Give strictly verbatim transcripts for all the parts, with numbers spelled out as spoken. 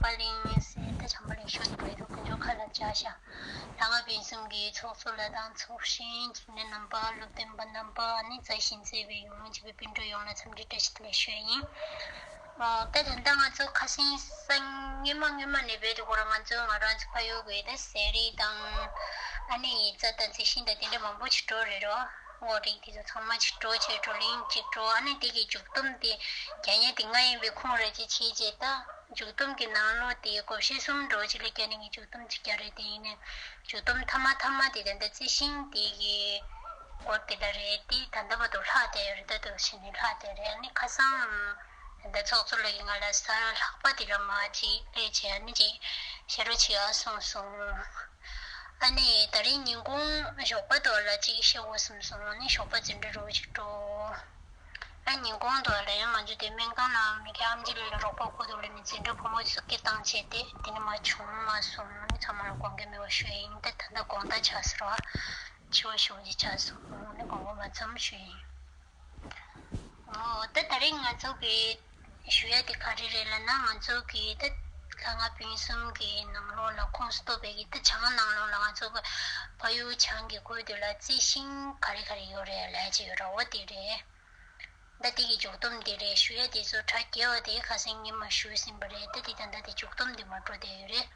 པ་གླིང་ཟེར་ད་བྱམས་པ་གླིང་ཤོད་དེ་བས་ཐོག་དཀོན་མཆོག་ཁ་ལ་བཅར་ཤག་ལྷ་ང་ཕུན་སུམ་གྱི་ཚོགས་གཙོ་ལ་དང་ཚོགས་གཞོན་འཇིགས་མེད་རྣམ་པ། སློབ་སྟོན་པ་རྣམ་པ། ཨ་ནི་མཛའ་ཞིང་བརྩེ་བའི་ཡུལ་ལུང་གཅིག་པའི་སྤུན་གྲོགས་ཡོངས་ལ་འཚམས་འདྲི་བཀྲ་ཤིས་བདེ་ལེགས་ཞུ་ཡ་ཡིན། ཨོ་ད་ད་ལྟ་ང་ཚོ་ཁ་སང་སང་སྔོན་མ་སྔོན་མ་ནས་བས་དེ་ཁོ་རང་ང་ཚོ་ང་རང་ཚོ་ཕ་ཡུལ་གི་ད་ཟས་རིགས་དང་ཨ་ནི་རྩྭ་དང་རྩི་ཤིང་དང་དེ་འདྲ་མང་པོ་ཅིག་འགྲོ་རེད་རོ། སྔོ་རིགས་དེ་ཚོ་ཚང་མ་ཅིག་འགྲོ་བྱས་བགྲོ་གླེང་ཅིག་འགྲོ། ཨ་ནི་དེ་གི་མཇུག་སྡོམ་དེ་རྒྱ་ཉེ་དེ་ང་ཡིན་པའི་ཁུངས་རེ་ཅིག་བྱས་རྗེས་ད་མཇུག་སྡོམ་གྱི་ནང་ལོགས་དེ་བགོ་བཤའ་གསུམ་འགྲོ་ཅིག་ལ་རྒྱ་ནི་ངས་མཇུག་སྡོམ་ཅིག་རྒྱག་རེད། དེ་ཡིན་ནས་མཇུག་སྡོམ་མཐའ་མ་མཐའ་མ་དེ་ད་ལྟ་རྩི་ཤིང་དེ་གི་སྐོར་དེ་ལ་རེད། དེ་ད་ལྟ་བར་དུ་ལྷག་བསྡད་ཡོད་རེད། ད་དུ་ཕྱིན་ནས་ལྷག་བསྡད་རེད། ཨ་ནི་ཁ་སང་ད་ལྟ་ཚོགས་གཙོ་ལགས་ཀྱིས་ང་ལ་གཟའ་ལྷག་པ་དེ་ལ་མར་ཅིག་སླེབས་བྱས་ཨ་ནི་ཅིག་ཞབས་བྲོ་བྱེད་ཡག་གསུངས་སོང་། ཨ་ནི་ད་རིང་ཉིན་གུང་ཞོགས་པ་དུ་ལ་ཅིག་བཤད་དགོས་བསམ་སོང་། ཨ་ནི་ཞོགས་པ་འཛིན་གྲྭ་རོགས་ཅིག་འགྲོ། ཨ་ཉིན་གུང་དུ་ལ་ཡང་ང་ཚོ་དེ་སྨན་ཁང་ལ་མི་ཁྱ་ཨམ་ཆི་ལགས་ལ་རོགས་པ་དགོས་འདུག་ལབ་ནས་འཛིན་གྲྭ་བུ་མོ་ཚོ་སྐད་བཏང་བྱས་ཏེ་དེ་ནི་མ་བྱུང་མ་སོང་། ཨ་ནི་ཚང་མ་ལ་དགོངས་འགལ་མེད་པ་ཞུ་ཡ་ཡིན། ད་ད་ལྟ་དགོང་དག་ཆགས་སོང་ར། འཆི་བ་ཞེ་པོ་ཅིག་ཆགས་སོང་། ཨ་ནི་དགོངས་པ་མ་ཚོམ་ཞུ་ཡ་ཡིན། ཨོ་ད་ད་རེས་ང་ཚོ་གི་ཞུ་ཡ་དེ་ག་རེ་རེད་ལབ་ན། ང་ཚོ་གི་ད་ལྷ་ང་ཕུན་སུམ་གི་ནང་ལོགས་ལ་ཁོངས་སུ་གཏོགས་པའི་གི་ད་བྱང་ནང་ལོགས་ལ་ང་ཚོ་གི་ཕ་ཡུལ་བྱང་གི་ཁུལ་དེ་ལ་རྩི་ཤིང་ག་རེ་ག་རེ་ཡོད་རེད་ལབ་ཅིག་ཡོད་ར། འོ་དེ་རེད། ད་དེ་གི་མཇུག་སྡོམ་དེ་རེད། ཞུ་ཡ་དེ་ཚོ་དྲ་རྒྱས་པ་དེ་ཁ་སང་ཉི་མ་ཞུས་ཟིན་པ་རེད། ད་དེ་ད་ལྟ་དེ་མཇུག་སྡོམ་དེ་མ་འགྲོ་བསྡད་ཡོད་རེད།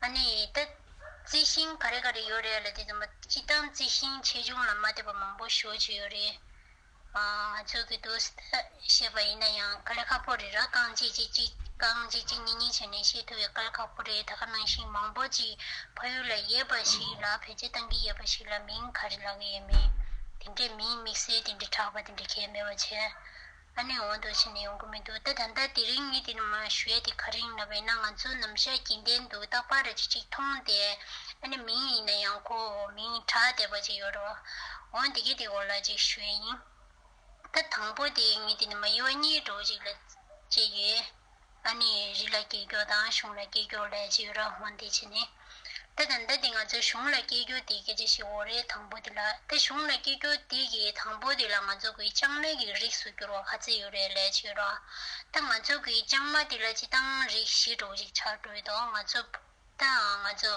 ཨ་ནི་ད་རྩི་ཤིང་ག་རེ་ག་རེ་ཡོད་རེད་ལབ་དུས་ཙམ་པ་སྤྱིར་བཏང་རྩི་ཤིང་ཆེ་ཆུང་ལ་མ་ལྟོས་པ་མང་པོ་ཞེ་པོ་ཅིག་ཡོད་རེད། ང་ཚོ་གི་དུས་བཤད་པ་ཡིན་ན་ཡང་དཀའ་ལས་ཁག་པོ་རེད་ར། རྐང་གཅིག་གཅིག་གཅིག་རྐང་གཅིག་གཅིག་གཉིས་གཉིས་བྱས་ནས་བཤད་ཐུབ་པའི་དཀའ་ལས་ཁག་པོ་རེད། ད་ག་ནང་བཞིན་མང་པོ་ཅིག་ཕ་ཡུལ་ལ་ཡོད་པ་ཞིག་ལ་བེད་སྤྱོད་གཏང་གི་ཡོད་པ་ཞིག་ལ་མིང་ག་རེ་ལབ་གི་ཡོད་མེད། དེ་འདྲའི་མིང་དམིགས་བསལ་དེ་འདྲའི་གྲགས་པ་དེ་འདྲ་གང་ཡང་མེད་པ་བྱས། ཨ་ནི་འོང་དུ་ཕྱིན་ནས་ཡོང་གི་མི་འདུག་ད་ད་ལྟ་དེ་རིང་ངས་དེ་ནི་མ་ཞུ་ཡ་དེ་ག་རེ་ཡིན་ལབ་པ་ཡིན་ན། ང་ཚོ་ནམ་ཞག་གི་འདན་དུ་རྟག་པར་རེ་ཅིག་ཅིག་མཐོང་སྟེ་ཨ་ནི་མིང་ཡིན་ན་ཡང་ཁོ་མིང་གྲགས་བསྡད་པ་ཅིག་ཡོད་རོ། འོང་དེ་གི་དེ་འོག་ལ་ཅིག་ཞུ་ཡ་ཡིན། ད་དང་པོ་དེ་ངས་དེ་ནི་མ་ཡོ་གཉིས་འགྲོ་ཅིག་ལ་བྱས་ཡོད། ཨ་ནི་རི་ལ་སྐྱེས་རྒྱུ་དང་གཞུང་ལ་སྐྱེས་རྒྱུ་ལས་བྱེད་ར་ཧོན་དེ་བྱས་ནས། ད་ད་ལྟ་དེ་ང་ཚོའི་གཞུང་ལ་སྐྱེས་རྒྱུ་དེ་སྐད་ཆ་ཞིག་འོ་རེད། དང་པོ་དེ་ལ་ད་གཞུང་ལ་སྐྱེས་རྒྱུ་དེ་གི་དང་པོ་དེ་ལ་ང་ཚོ་གི་ལྕང་མའི་གི་རིགས་སུ་གྱུར་བ་ག་ཚད་ཡོད་རེད་ལས་བྱེད་ར། ད་ང་ཚོ་གི་ལྕང་མ་དེ་ལ་སྤྱིར་བཏང་རིགས་བཞི་འགྲོ་ཅིག་ཆགས་འགྲོ་ཡོད་དོ། ང་ཚོ་ད་ང་ཚོ་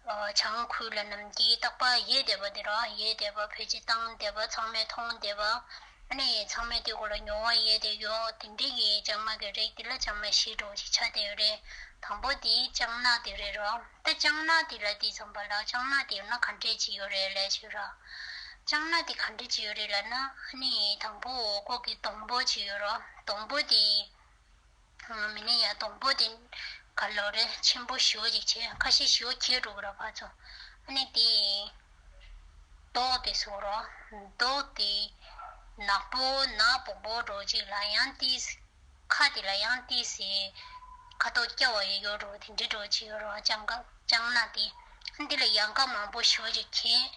བྱང་ཁུལ་ལ་ནམ་རྒྱུན་རྟག་པར་ཡོད་བསྡད་པ་དེ་ར། ཡོད་བསྡད་པ་བེད་སྤྱོད་བཏང་བསྡད་པ་ཚང་མས་མཐོང་བསྡད་པ། ཨ་ནི་ཚང་མས་དེ་སྐོར་ལ་མྱོང་བ་ཡོད་དེ་ཡོད། དེ་འདྲའི་གི་ལྕང་མ་གི་རིགས་དེ་ལ་ལྕང་མ་བཞི་འགྲོ་ཅིག་ཆགས་བསྡད་ཡོད་རེད། དང་པོ་དེ་ལྕང་ནག་དེ་རེད་རོ། ད་ལྕང་ནག་དེ་ལ་དེ་ཙམ་པ་ལ་ལྕང་ནག་དེ་ཡོད་ན་ག་འདྲས་ཅིག་ཡོད་རེད་ལས་བྱེད་ར། ལྕང་ནག་དེ་ག་འདྲས་ཅིག་ཡོད་རེད་ལབ་ན། ཨ་ནི་དང་པོ་ཁོ་གི་སྡོང་པོ་ཅིག་ཡོད་རོ། སྡོང་པོ་དེ་མི་ནི་ཡ་སྡོང་པོ་དེ་ག་ལོ་རེད། ཆེན་པོ་ཞེ་པོ་ཅིག་བྱས། ཁ་ཤས་ཞེ་པོ་གྱེས་འགྲོ་གི་ར་ཕར་ཚུར། ཨ་ནི་དེ་མདོག་དེ་བཟོ་རོགས། མདོག་དེ་ནག་པོ་ནག་སྦོག་སྦོག་འདྲ་ཅིག་ལ་ཡང་ཏིས། ཁ་དེ་ལ་ཡང་ཏིས་སི་ཁ་དོག་སྐྱ་བ་ཡོད་ཡོད་འདྲ་དེ་འདྲའི་འདྲ་ཅིག་ཡོད་རོགས། ལྕང་ཀ་ལྕང་ནག་དེ། ཨ་འདི་ལ་ཡང་ཀ་མང་པོ་ཞེ་པོ་ཅིག་གྱེས།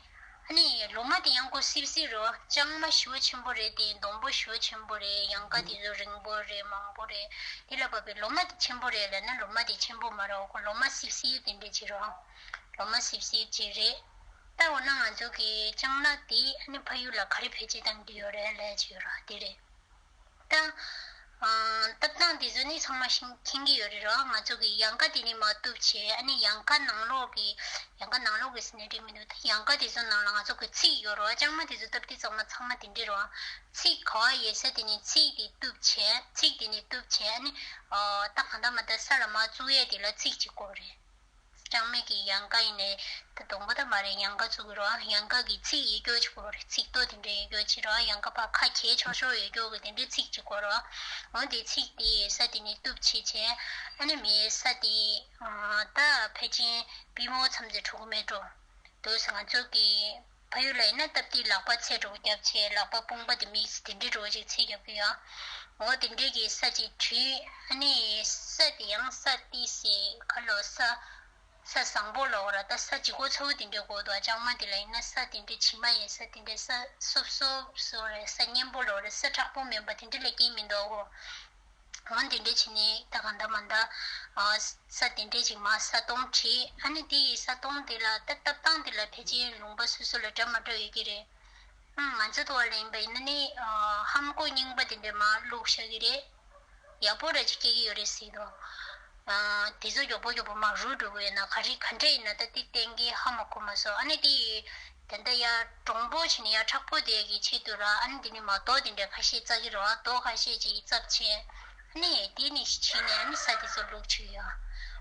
ཨ་ནི་ལོ་མ་དེ་ཡང་ཁོ་སིབ་སིབ་རོ། ལྕང་མ་ཞེ་པོ་ཆེན་པོ་རེད་དེ། སྡོང་པོ་ཞེ་པོ་ཆེན་པོ་རེད། ཡང་ཀ་དེ་ཚོ་རིང་པོ་རེད། མང་པོ་རེད། དེ་ལ་བབས་པའི་ལོ་མ་དེ་ཆེན་པོ་རེད་ལབ་ན་ལོ་མ་དེ་ཆེན་པོ་མ་རེད། ཁོ་ལོ་མ་སིབ་སིབ་དེ་འདྲ་ཅིག་རོ། ལོ་མ་སིབ་སིབ་ཅིག་རེད། ད་འོ་ན་ང་ཚོ་གི་ལྕང་ནག་དེ་ཨ་ནི་ཕ་ཡུལ་ལ་ག་རེ་བེད་སྤྱོད་བཏང་གི་ཡོད་རེད་ལབ་ཅིག་ཡོད་ར། དེ་རེད། ད། ཨ། ལྟ་སྟངས་དེ་ཚོ་ནི་ཚང་མ་ཤེས་མཁྱེན་གྱི་ཡོད་རེད་ར། ང་ཚོ་གི་ཡང་ཀ་དེ་ནི་མར་གཏུབ་བྱས། ཨ་ནི་ཡང་ཀ་ནང་ལོགས་ཀྱི། ཡང་ཀ་ནང་ལོགས་ཀྱི་ཟེར་ནས་འགྲིག་མི་འདུག་ད་ཡང་ཀ་དེ་ཚོ་ནང་ལ་ང་ཚོ་གི་ཚིགས་ཡོད་རེད་བ། ལྕང་མ་དེ་ཚོ་སྟབས་བདེ་ཚང་མ་ཚང་མ་དེ་འདྲ་རེད་བ། ཚིགས་ག་པར་ཡོད་ས་དེ་ནི་ཚིགས་དེ་གཏུབ་བྱས། ཚིགས་དེ་ནི་གཏུབ་བྱས། ཨ་ནི། ཨ། ད་གང་ལྟར་མ་ལྟར་ས་ལ་མར་བཙུགས་ཡས་དེ་ལ་ཚིགས་གཅིག་དགོས་རེད། ལྕང་མའི་གི་ཡང་ཀ་ཡིན་ནའི་ད་སྡོང་པོ་ད་མ་རེད། ཡང་ཀ་བཙུགས་ཀྱི་རེད་བ། ཡང་ཀ་གི་ཚིགས་ཡོད་རྒྱུ་ཅིག་དགོས་རེད། ཚིགས་ཏོ་དེ་འདྲ་ཡོད་རྒྱུ་ཅིག་རེད་བ། ཡང་ཀ་ཕར་ཁ་གྱེས་ཆོག་ཆོག་ཡོད་རྒྱུ་གི་དེ་འདྲའི་ཚིགས་ཅིག་དགོས་རེད་བ། འོ་དེ་ཚིགས་དེ་ས་དེ་ནས་གཏུབ་བྱས་བྱས། ཨ་ནི་མི་ས་དེ། ཨ། ད་ཕལ་ཆེར་པུས་མོ་མཚམས་ཙམ་འགྲོ་གི་མེད་འགྲོ། དུས་ང་ཚོ་གི་ཕ་ཡུལ་ལ་ཡིན་ན་སྟབས་བདེ་ལག་པ་ཚད་འདྲ་བོ་རྒྱབ་བྱས། ལག་པ་དཔུང་པ་དེ་དམིགས་བསལ་དེ་འདྲའི་འདྲ་བོ་ཅིག་ཚད་རྒྱབ་གི་ཡོད། འོ་དེ་འདྲའི་གི་ས་ཅིག་བྲིས། ཨ་ནི་ས་དེ་ཡང་ས་ཏི་སེ་ཁ་ལོ་ས། ས་བཟང་པོ་ལོག་ར། ད་ས་ལྗིད་ཁོག་ཚ་བོ་དེ་འདྲའི་དགོས་འདུག་ལྕང་མ་དེ་ལ་ཡིན་ན་ས་དེ་འདྲའི་བྱེ་མ་ཡིན། ས་དེ་འདྲའི་ས་སོབ་སོབ་སོ་རེད། ས་མཉེན་པོ་ལོག་རེད། ས་དྲག་པོ་མིན་པ་དེ་འདྲ་ལས་སྐྱེས་མི་འདུག་གོ། འོ་དེ་འདྲ་བྱས་ནས་ད་གང་ལྟར་མ་ལྟར། ཨ། ས་དེ་འདྲ་ཅིག་མར་ས་དོང་བྲིས། ཨ་ནི་དེ་ཡི་ས་དོང་དེ་ལ་ད་ལྟ་སྟངས་དེ་ལ་ཕལ་ཆེར་ལུང་པ་སོ་སོ་ལ་འདྲ་མ་འདྲ་ཡོད་ཀྱི་རེད། ཨང་། ང་ཚོ་ཐོག་ལ་ཡིན་པ་ཡིན་ན་ནི། ཨ། ཧམ་ཀོ་རྙིང་པ་དེ་འདྲ་མར་བླུགས་བཞག་གི་རེད། ཡག་པོ་ར་ཅིག་སྐྱེ་གི་ཡོད་རེད་ཟེར་འདུག་དེ་ཚོ་མགྱོགས་པོ་མགྱོགས་པོ་མར་རུལ་འགྲོ་གི་ཡོད་ན། ག་རེ་ག་འདྲ་ཡིན་ན་ད་དེ་གཏན་འཁེལ་ཧ་མ་གོ་མ་སོང་། ཨ་ནི་དེ་ད་ལྟ་ཡར་གྲུང་པོ་བྱས་ནས་ཡར་མཁྲེགས་པོ་བསྡད་ཀྱི་ཆེད་དུ་ར། ཨ་ནི་དེ་ནི་མ་རྡོ་དེ་འདྲ་ཁ་ཤས་བཙག་གི་རེད་བ། རྡོ་ཁ་ཤས་ཅིག་བཙགས་བྱས། ཨ་ནི་དེ་ནི་བྱས་ནས་ཨ་ནི་ས་དེ་ཚོ་བླུགས་བྱས་ཡོད།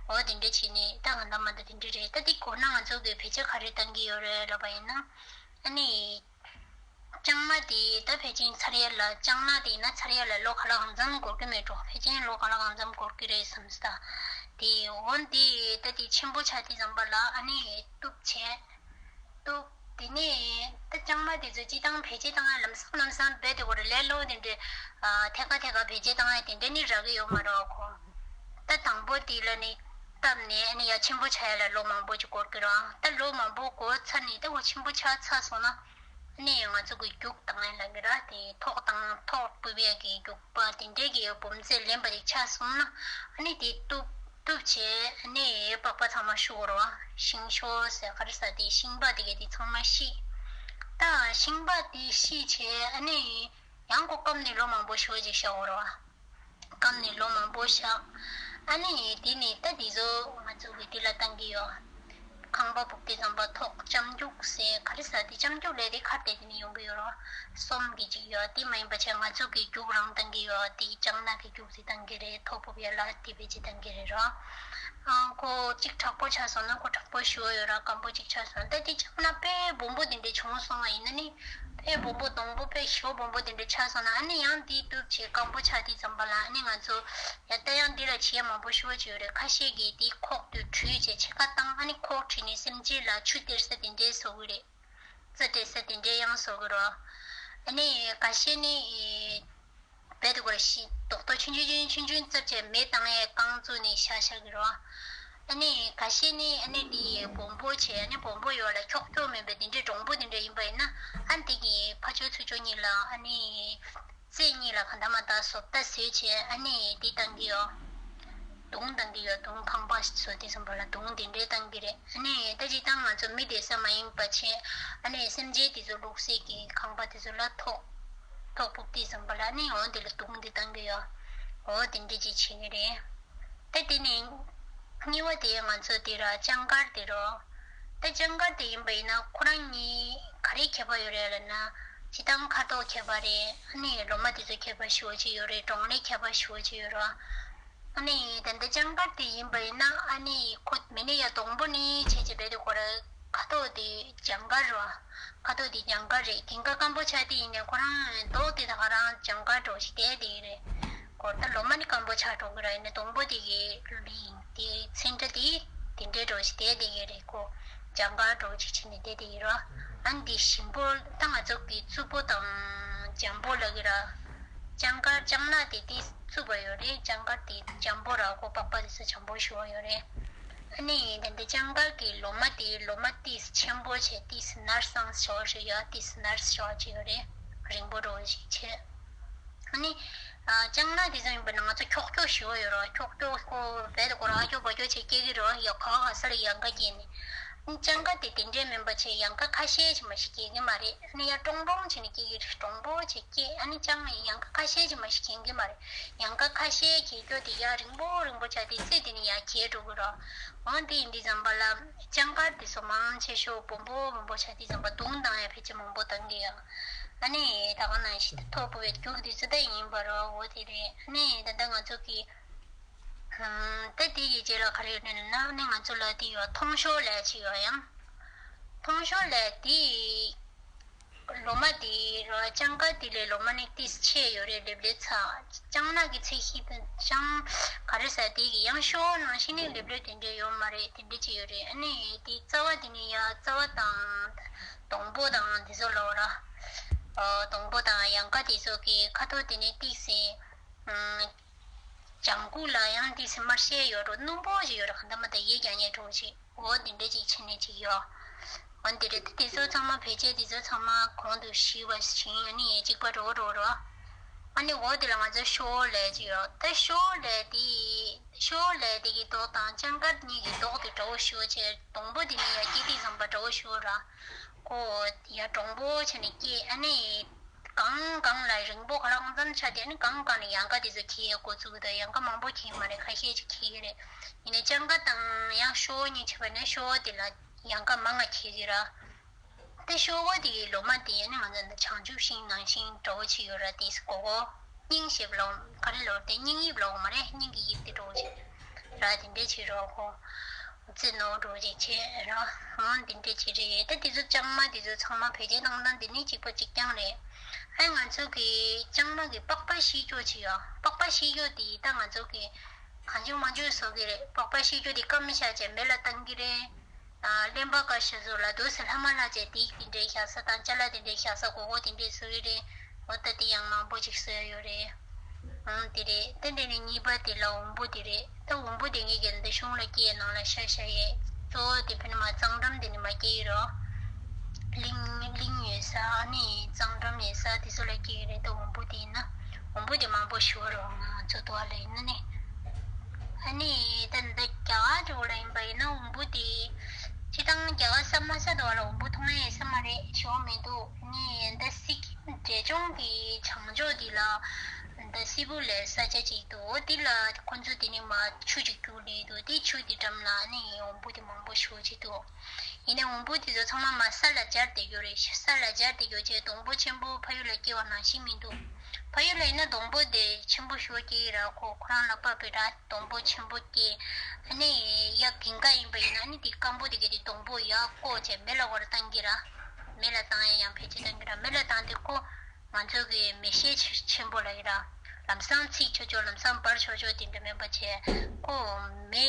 འོ་དེ་འདྲ་བྱས་ནས་ད་གང་ལྟར་མ་ད་དེ་འདྲ་རེད། ད་དེ་གོ་ན་ང་ཚོ་གི་བེད་སྤྱོད་ག་རེ་བཏང་གི་ཡོད་རེད་ལབ་པ་ཡིན་ན། ཨ་ནི། ལྕང་མ་དེ་ད་ཕལ་ཆེར་ཚར་ཡ་ལ། ལྕང་ནག་དེ་ཡིན་ན་ཚར་ཡ་ལ་ལོ་ག་ལ་གང་འཚམ་འགོར་གི་མེད་འགྲོ། ཕལ་ཆེར་ལོ་ག་ལ་གང་འཚམ་འགོར་གི་རེད་བསམ་སྟེ། དེ་འོན་ཏེ་ད་དེ་ཆེན་པོ་ཆགས་དུས་ཙམ་པ་ལ་ཨ་ནི་གཏུབ་བྱས། གཏུབ། དེ་ནས་ད་ལྕང་མ་དེ་ཚོ་སྤྱིར་བཏང་བེད་སྤྱོད་བཏང་ཡ་ལམ་སང་ལམ་སང་རྦད་དེ་གོ་རེ་ལས་སླ་པོ་དེ་འདྲའི་ཨ་ཐད་ཀ་ཐད་ཀ་བེད་སྤྱོད་བཏང་ཡ་དེ་འདྲ་ནི་རག་གི་ཡོད་མ་རེད་ཁོ། ད་དང་པོ་དེ་ལ་ནི་བཏབ་ནས་ཨ་ནི་ཡ་ཆེན་པོ་ཆགས་ཡ་ལ་ལོ་མང་པོ་ཅིག་འགོར་གི་རེད། ད་ལོ་མང་པོ་འགོར་ཚར་ནས་ད་འོ་ཆེན་པོ་ཆགས་ཚར་སོང་ན། ཨ་ནི་ང་ཚོ་གི་རྒྱུག་བཏང་ཡ་ལ་གི་ར། དེ་ཐོག་དང་ཐོག་ཕུབ་ཡ་གི་རྒྱུག་པ་དེ་འདྲའི་གི་སྦོམ་ཚད་ལེན་པ་ཅིག་ཆགས་སོང་ན། ཨ་ནི་དེ་གཏུབ་གཏུབ་བྱས་ཨ་ནི་པགས་པ་ཚང་མ་བཤུ་དགོས་རེད་བ། ཤིང་ཤོ་ཟེར་ག་རེ་ཟེར། དེ་ཤིང་པགས་དེ་གས་དེ་ཚང་མ་བཤུས། ད་ཤིང་པགས་དེ་བཤུས་བྱས་ཨ་ནི་ཡང་ཁོ་སྐམ་ནས་ལོ་མང་པོ་ཞེ་པོ་ཅིག་བཞག་དགོས་རེད་བ། སྐམ་ནས་ལོ་མང་པོ་བཞག་ཨ་ནི་དེ་ནས་ད་དེ་ཚོ་ང་ཚོ་གི་དེ་ལ་བཏང་གི་ཡོད། ཁང་པ་ཕུབ་དུས་ཙམ་པ་ཐོག་ལྕང་རྒྱུག་ཟེར་ག་རེ་ཟེར། དེ་ལྕང་རྒྱུག་ལས་དེ་ཁར་དེ་དེ་ནས་ཡོང་གི་ཡོད་རེད། གསུམ་གྱི་ཅིག་ཡོད། དེ་མ་ཡིན་པ་བྱས་ང་ཚོ་གི་རྒྱུག་རང་བཏང་གི་ཡོད། དེ་ལྕང་ནག་གི་རྒྱུག་དེ་བཏང་གི་རེད། ཐོག་ཕུབ་ཡ་ལ་དེ་བེད་སྤྱོད་བཏང་གི་རེད་ར། ཨང་ཁོ་གཅིག་མཁྲེགས་པོ་ཆགས་སོང་ན་ཁོ་མཁྲེགས་པོ་ཞེ་པོ་ཡོད་ར། སྐམ་པོ་གཅིག་ཆགས་སོང་ན། ད་དེ་ལྕང་ནག་དཔེ་སྦོམ་པོ་དེ་འདྲ་བྱུང་སོང་བ་ཡིན་ན་ནི། དཔེ་སྦོམ་པོ་སྡོང་པོ་དཔེ་ཞེ་པོ་སྦོམ་པོ་དེ་འདྲ་ཆགས་སོང་ན། ཨ་ནི་ཡང་དེ་གཏུབ་བྱས་སྐམ་པོ་ཆགས་དུས་ཙམ་པ་ལ་ཨ་ནི་ང་ཚོ་ཡ་ད་ཡང་དེ་ལ་བྱེད་ཡ་མང་པོ་ཞེ་པོ་ཅིག་ཡོད་རེད། ཁ་ཤས་ཀྱིས་དེ་ཁོག་ཏུ་བྲུས་བྱས་ཕྱེད་ཀ་བཏང་། ཨ་ནི་ཁོག་བྲུས་ནས་སེམས་ཅན་ལ་ཆུ་སྟེར་ས་དེ་འདྲའི་བཟོ་གི་རེད། རྩྭ་སྤྲད་ས་དེ་འདྲའི་ཡང་བཟོ་གི་རེད། ཨ་ནི་ཁ་ཤས་ནི་རྦད་དེ་གོ་རེ་ཤི་རྡོག་རྡོག་ཆུང་ཆུང་ཆུང་ཆུང་བཙབ་བྱས་མེ་བཏང་ཡས་རྐང་བཙུགས་ནས་བཞག་བཞག་གི་རེད། ཨ་ནི་ཁ་ཤས་ནི་ཨ་ནི་དེ་སྦོམ་པོ་བྱས། ཨ་ནི་སྦོམ་པོ་ཡོད་ལ་འཁྱོག་འཁྱོག་མིན་པའི་དེ་འདྲའི་འདྲོང་པོ་དེ་འདྲ་ཡིན་པ་ཡིན་ན། ཨ་ནི་དེ་གི་ཕར་ཕྱོགས་ཚུར་ཕྱོགས་གཉིས་ལ་ཨ་ནི་རྩེ་གཉིས་ལ་གང་ལྟར་མ་ལྟར་བཟོ་ལྟ་བཟོས་བྱས་ཨ་ནི་དེ་བཏང་གི་ཡོད། དུང་བཏང་གི་ཡོད། དུང་ཕང་པ་བཟོ་དུས་ཙམ་པ་ལ་དུང་དེ་འདྲའི་བཏང་གི་རེད། ཨ་ནི་ད་སྤྱིར་བཏང་ང་ཚོ་མི་བསྡད་ས་མ་ཡིན་པ་བྱས། ཨ་ནི་སེམས་ཅན་དེ་ཚོ་བླུགས་སའི་གི་ཁང་པ་དེ་ཚོ་ལ་ཐོག་ཐོག་ཕུབ་དུས་ཙམ་པ་ལ་ཨ་ནི་འོ་དེ་ལ་དུང་དེ་བཏང་གི་ཡོད། འོ་དེ་འདྲ་ཅིག་བྱེད་ཀྱི་རེད། ད་དེ་ནས་གཉིས་པ་དེ་ང་ཚོ་དེ་ར་ལྕང་མཁར་དེ་རོ། ད་ལྕང་མཁར་དེ་ཡིན་པ་ཡིན་ན་ཁོ་རང་གཉིས་ག་རེ་ཁྱད་པར་ཡོད་རེད་ལབ་ན། སྤྱིར་བཏང་ཁ་དོག་ཁྱད་པར་རེད། ཨ་ནི་ལོ་མ་དེ་ཚོ་ཁྱད་པར་ཞེ་པོ་ཅིག་ཡོད་རེད། གྲོང་ལས་ཁྱད་པར་ཞེ་པོ་ཅིག་ཡོད་རེད། ཨ་ནི་ད་ལྟ་ལྕང་མཁར་དེ་ཡིན་པ་ཡིན་ན་ཨ་ནི་ཁོ་མི་ནི་ཡ་སྡོང་པོ་ནི་བྱས་བྱས་རྦད་དེ་གོ་ར། ཁ་དོག་དེ་ལྗང་དཀར་རོ། ཁ་དོག་དེ་ལྗང་དཀར་རེད། རྒྱན་ཁ་སྐམ་པོ་ཆགས་དེ་ཡིན་ནའི་ཁོ་རང་མདོག་དེ་ད་ག་རང་ལྗང་དཀར་འདྲ་བོ་ཞིག་བསྡད་དེ་ཡིན་རེད། གོ་ད་ལོ་མ་ནི་སྐམ་པོ་ཆགས་འགྲོ་གི་ར། ཡིན་ནའི་སྡོང་པོ་དེ་གི་དེ་ཚེ་འདྲ་དེ་དེ་འདྲའི་འདྲ་བོ་ཞིག་བསྡད་དེ་ཡིན་རེད། གོ་ལྗང་དཀར་འདྲ་བོ་ཅིག་བྱས་ནས་བསྡད་དེ་ཡིན་རོ། ཨ་ནི་དེ་ཞིམ་པོ་ད་ང་ཚོ་གི་རྩུབ་པོ་དང་འཇམ་པོ་ལབ་གི་ར། ལྕང་དཀར་ལྕང་ནག་དེ་དེ་རྩུབ་པ་ཡོད་རེད། ལྕང་དཀར་དེ་འཇམ་པོ་ར། གོ་པགས་པ་དེ་ཚོ་འཇམ་པོ་ཞེ་པོ་ཡོད་རེད། ཨ་ནི་ད་ལྟ་ལྕང་དཀར་གྱི་ལོ་མ་དེ་ལོ་མ་ཏིས་ཆེན་པོ་བྱས། ཏིས་ནར་སང་ཞོ་ཞིག་ཡོད། ཏིས་ནར་ཞོ་ཅིག་ཡོད་རེད། རིང་པོ་འདྲ་བོ་ཞིག་བྱས། ཨ་ནི་ཨ་ལྕང་ནག་དེ་ཚོ་ཡིན་པ་ན་ང་ཚོ་འཁྱོག་འཁྱོག་ཞེ་པོ་ཡོད་རེད། འཁྱོག་འཁྱོག་ཁོ་རྦད་དེ་གོ་ར་ཨ་སྐྱོ་པ་སྐྱོ་བྱས་སྐྱེ་གི་རེད། ཡ་ག་ག་ས་ལ་ཡང་ག་སྐྱེ་ནས། ཨ་ནི་ལྕང་དཀར་དེ་དེ་འདྲས་མིན་པ་བྱས་ཡང་ག་ཁ་ཤས་ཅིག་མ་ཞིག་སྐྱེ་གི་མ་རེད། ཨ་ནི་ཡ་ཀྲོང་ཀྲོང་བྱས་ནས་སྐྱེ་གི་རེད། ཀྲོང་པོ་བྱས་སྐྱེ། ཨ་ནི་ལྕང་ཡང་ག་ཁ་ཤས་ཅིག་མ་ཞིག་གྱོན་གྱི་མ་རེད། ཡང་ག་ཁ་ཤས་གྱོན་རྒྱུ་དེ་ཡ་རིང་པོ་རིང་པོ་ཆགས་དེ་རྩེ་དེ་ནས་ཡ་གྱེས་འགྲོ་གི་རེད། འོ་དེ་ཡིན་དུས་ཙམ་པ་ལ་ལྕང་དཀར་དེ་ཚོ་མང་ཆེ་ཤོས་སྦོམ་པོ་སྦོམ་པོ་ཆགས་དུས་ཙམ་པ་དུང་བཏང་ཡ་ཕལ་ཆེར་མང་པོ་བཏང་གི་ཡོད། ཨ་ནི་ད་ག་ནང་བཞིན་དུ་ཐོག་ཕུབ་པའི་རྒྱུག་དེ་ཚོ་ད་ཡིན་པ་རེད། འོ་དེ་རེད། ཨ་ནི་ད་ལྟ་ང་ཚོ་གི་ད་དེ་ཡི་རྗེས་ལ་ག་རེ་ཡོད་ན་ན་ཨ་ནི་ང་ཚོ་ལ་དེ་ཡོད། ཐོང་ཤོ་ལབ་ཅིག་ཡོད་ཡང་། ཐོང་ཤོ་ལབ་དེ། ལོ་མ་དེ་རོ་ལྕང་དཀར་དེ་ལས་ལོ་མ་ནི་ཏིས་ཆེ་ཡོད་རེད། ལེབ་ལེབ་ཚ། ལྕང་ནག་གི་ཚད་གཞི་དང་ལྕང་ག་རེ་ཟ་དེ་གི་ཡང་ཤོ་ནང་བཞིན་ནི་ལེབ་ལེབ་དེ་འདྲས་ཡོད་མ་རེད། དེ་འདྲས་ཅིག་ཡོད་རེད། ཨ་ནི་དེ་རྩ་བ་དེ་ནི་ཡ་རྩ་བ་དང་སྡོང་པོ་དང་དེ་ཚོ་ལོ་ར། ཨ་སྡོང་པོ་དང་ཡང་ག་དེ་ཚོ་གི་ཁ་དོག་དེ་ནི་ཏིས་སེ། ཨ་ལྗང་ཁུ་ལ་ཡང་ཏིས་སེ་དམར་ཤས་ཡོད་རོ། སྣུམ་པོ་ཞིག་ཡོད་རོ། ག་འདྲ་མ་ད་ཡིད་ཀྱང་ཉེ་གྲོགས་ཤིག་འོ་འདི་འདྲ་ཅིག་བྱས་ནས་ཅིག་ཡོད། འོ་འདི་རེད། ད་དེ་ཚོ་ཚང་མ་བེད་སྤྱད་དེ་ཚོ་ཚང་མ་གོང་དུ་ཞུས་པ་བཞིན་ཨ་ནི་གཅིག་པ་འགྲོ་འགྲོ་རོ། ཨ་ནི་འོ་དེ་ལ་ང་ཚོ་ཤོ་ལབ་ཅིག་ཡོད། ད་ཤོ་ལབ་དེ་ཤོ་ལབ་དེ་གི་མདོག་དང་ལྕང་དཀར་གཉིས་ཀྱི་མདོག་དེ་འདྲ་བོ་ཞེ་པོ་བྱས། སྡོང་པོ་དེ་ནི་ཡ་སྐྱེ་དུས་ཙམ་པ་འདྲ་བོ་ཞེ་པོ་ར། ཁོ་ཡ་འདྲོང་པོ་བྱས་ནས་སྐྱེ། ཨ་ནི་ གང་གང་ལ་རིང་པོ་ཁ་ལག་ཙམ་ཆགས་དེ་ནི་གང་གང་ནས་ཡང་ཀ་དེ་ཚོ་ཁྱེར་ཡས་འགོ་བཙུགས་དང་། ཡང་ཀ་མང་པོ་ཁྱེར་མ་རེད། ཁ་ཤས་ཅིག་ཁྱེར་གི་རེད། ཡིན་ནའི་སྤྱང་ཀ་དང་ཡང་ཤོ་བོ་གཉིས་ཆགས་པ་ནས་ཤོ་བོ་དེ་ལ་ཡང་ཀ་མང་ང་ཁྱེར་གི་ར། དེ་ཤོ་བོ་དེ་ལོ་མ་དེ་ཡང་ནི་ང་ཚོ་འདི་བྱང་ཆུབ་ཤིང་ནང་བཞིན་འདྲ་བོ་ཅིག་ཡོད་ར། དེ་སྒོར་སྒོར་སྙིང་ཞེས་པ་ལ་ག་རེ་ལབ་དེ་སྙིང་དབྱིབས་ལབ་མ་རེད། སྙིང་གི་དབྱིབས་དེ་འདྲ་བོ་ཅིག་ར། དེ་འདྲས་བྱེད་རོགས་གོ། རྩེ་ནོར་འགྲོ་ཅིག་བྱེད་རོགས། འོ་དེ་འདྲས་ཅིག་རེད། ད་དེ་ཚོ་ལྕང་མ་དེ་ཚོ་ཚང་མ་བེད་སྤྱོད་བཏང་སྟངས་དེ་ནི་གཅིག་པ་གཅིག་རྐྱང་རེད། ཨ་ང་ཚོ་གི་ལྕང་མ་གི་པགས་པ་བཤིག་སྐྱོ་ཅིག་ཡོད། པགས་པ་བཤིག་སྐྱོ་དེ་ད་ང་ཚོ་གི་གང་བྱུང་མང་བྱུང་བཟོ་གི་རེད། པགས་པ་བཤིག་སྐྱོ་དེ་སྐམ་བཞག་བྱས་མེ་ལ་བཏང་གི་རེད། ཨ་གླེན་པ་ཀ་ཤ་བཟོ་ལ་དུས་སུ་ལྷ་མ་ལྷ་བྱས་དེ་དེ་འདྲས་བཞག་ས་དང་ཅ་ལག་དེ་འདྲས་བཞག་ས་སྒོར་སྒོར་དེ་འདྲས་བཟོ་གི་རེད། འོ་ད་དེ་ཡང་མང་པོ་ཅིག་བཟོས་ཡོད་རེད། ཨང་དེ་རེད། དེ་འདྲ་ནས་གཉིས་པ་དེ་ལ་འོམ་བུ་དེ་རེད། ད་འོམ་བུ་དེ་ངས་ཀྱི་འདི་གཞུང་ལ་སྐྱེས་ནང་ལ་ཤ་ཤ་ཡས། གཙོ་བོ་དེ་ཕན་མ་གཙང་འགྲམ་དེ་ནི་མ་སྐྱེས་ཡོད་རོ། གླིང་གླིང་ཡོད་ས་ཨ་ནི་གཙང་འགྲམ་ཡོད་ས་དེ་ཚོ་ལ་སྐྱེས་ཡོད་རེད། ད་འོམ་བུ་དེ་ཡིན་ན་འོམ་བུ་དེ་མང་པོ་ཞུ་བ་རོ། ང་ཚོ་དུ་བ་ལ་ཡིན་ན་ནི་ཨ་ནི་ད་འདི་རྒྱ་གར་ཇོ་ལ་ཡིན་པ་ཡིན་ན་འོམ་བུ་དེ་སྤྱི་བཏང་རྒྱ་གར་ས་མ་ས་དུ་བ་ལ་འོམ་བུ་མཐོང་ཡས་ས་མ་རེད། ཞོ་མི་འདུག་ནི་འདི་སི་ཀིམ་འབྲས་ལྗོངས་ཀྱི་བྱང་ཕྱོགས་འདི་ལ་འདི་སི་པུ་ལས་ས་ཆ་ཅིག་འདུག་འདི་ལ་ཁོ་ཚོ་འདི་ནི་མ་ཆུ་ཅིག་རྒྱུག་ནས་འདུག་འདི་ཆུ་འདི་འགྲམ་ལ་ནི་འོམ་བུ་འདི་མང་པོ་ཞོ་ཅིག་འདུག་ཡིན་ནའི་འོམ་བུ་འདི་ཚོ་ཚང་མ་མ་ས་ལ་སྦྱར་ཏེ་ཡོད་རེད། ས་ལ་སྦྱར་ཏེ་ཡོད་ཅེས་སྡོང་པོ་ཆེན་པོ་ཕ་ཡུལ་ལ་སྐྱེ་བ་ནང་བཞིན་མི་འདུག་ཕ་ཡུལ་ལ་ཡིན་ན་སྡོང་པོ་དེ་ཆེན་པོ་ཞོ་སྐྱེ་ཡི་ར། ཁོ་ཁོ་རང་ལ་བབས་པའི་ར་སྡོང་པོ་ཆེན་པོ་སྐྱེ། ཨ་ནི་ཡ་གིང་ཀ་ཡིན་པ་ཡིན་ན་ནི་དེ་སྐམ་པོ་དེ་གས་དེ་སྡོང་པོ་ཡར་བཀོག་བྱས་མེ་ལ་བོར་བཏང་གི་ར། མེ་ལ་བཏང་ཡ་ཡང་ཕལ་ཆེར་བཏང་གི་ར། མེ་ལ་བཏང་དེ་ཁོ་ང་ཚོ་གི་མེ་ཤེལ་ཆེ་ཆེན་པོ་ལ་ཡི་ར། ལམ་སང་ཚིག་ཆོག་ཆོག་ལམ་སང་འབར་ཆོག་ཆོག་དེ་འདྲ་མེད་པ་བྱས་ཁོ་མེ་